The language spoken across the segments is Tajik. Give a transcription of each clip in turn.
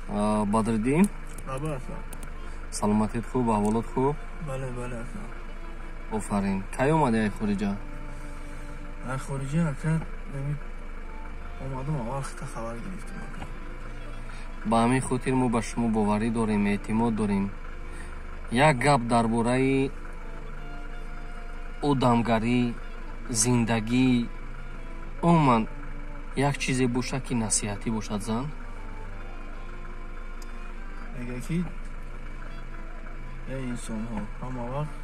Бадриддин, саломатит хуб, аҳволот хуб? Бале, бале, ака. Офарин. Кай омади ай хориҷа? Ай хориҷа, ака, омадам, аввал хита хабар гирифтам, ака. Ба ҳамин хотир мо ба шумо боварӣ дорем, эътимод дорем. Як гап дар бораи одамгарӣ, зиндагӣ, умуман як чизе бошад, ки насиҳатӣ бошад, зан. Мега ки эй инсонҳо, ҳама вақт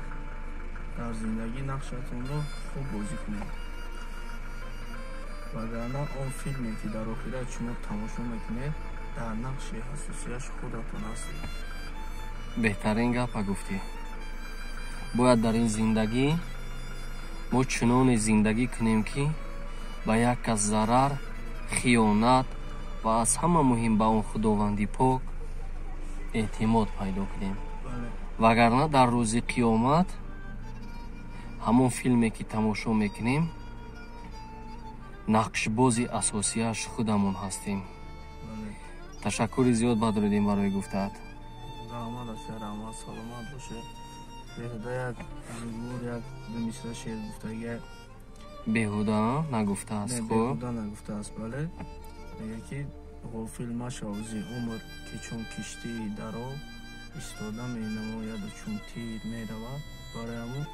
дар зиндагӣ нақшатонро хуб бозӣ кунед, вагарна он филме, ки дар охират шумо тамошо мекунед, дар нақши асосияш худатон ҳастед. Беҳтарин гапа гуфтӣ. Бояд дар ин зиндагӣ мо чуноне зиндагӣ кунем, ки ба як кас зарар, хиёнат ва аз ҳама муҳим ба он Худованди пок эътимод пайдо кунем, вагарна дар рӯзи қиёмат ҳамон филме, ки тамошо мекунем, нақшбози асосияш худамон ҳастем. Ташаккури зиёд, Бадриддин, барои гуфтаат. Раҳмат, ака, раҳмат, саломат бошед. Беҳуда як зугур, як ду мисра шеър гуфтагия. Беҳуда нагуфтааст. Хуб, беҳуда нагуфтааст, бале. Мега ки ғофил машав зи умр, ки чун киштии дар об истода менамояду чун тир меравад. Барои ҳамун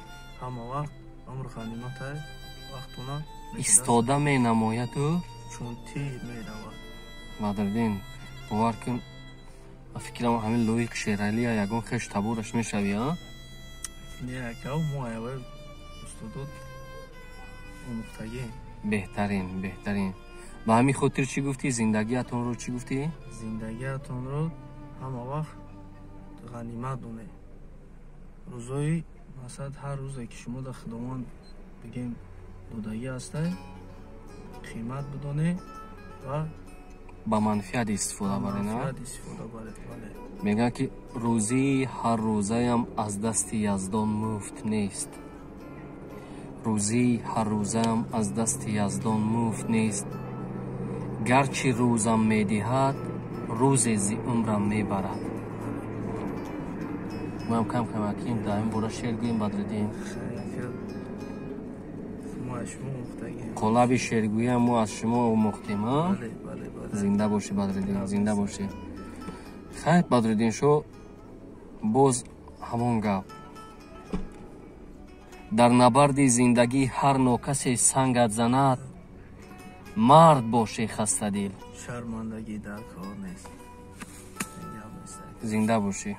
ҳама вақт умр ғаниматай, вақтона. Истода менамояду чун тир меравад. Бадриддин, бовар кун, фикрам, ҳамин лоиқ Шералия ягон хеш табораш мешавӣ, а? Не, ака, мо аявай устодот омӯхтагӣ. Беҳтарин, беҳтарин. Ба ҳамин хотир чӣ гуфтӣ? Зиндагиатонро чӣ гуфтӣ? Зиндагиатонро ҳама вақт ғанимат донед. Рӯзои, масалан, ҳар рӯзе, ки шумо дар Худованд, бигем, додагӣ ҳастай, қимат бидонед ва ба манфиат истифода баред. Манфиат истифода баред, бале. Мегӯянд, ки рӯзии ҳаррӯзаям аз дасти Яздон муфт нест, рӯзии ҳаррӯзаам аз дасти Яздон муфт нест, гарчи рӯзам медиҳад, рӯзе зи умрам мебарад. Моям кам камаким дар ин бора шеър гӯем, Бадриддин. Қолаби шеъргӯям мо аз шумо омӯхтем. Зинда бошӣ, Бадриддин, зинда бошӣ. Хайр, Бадриддин шо, боз ҳамон гап: дар набарди зиндагӣ ҳар нокасе сангат занад, мард боше хастадил, шармандагӣ дар кор нест. Зинда бошӣ.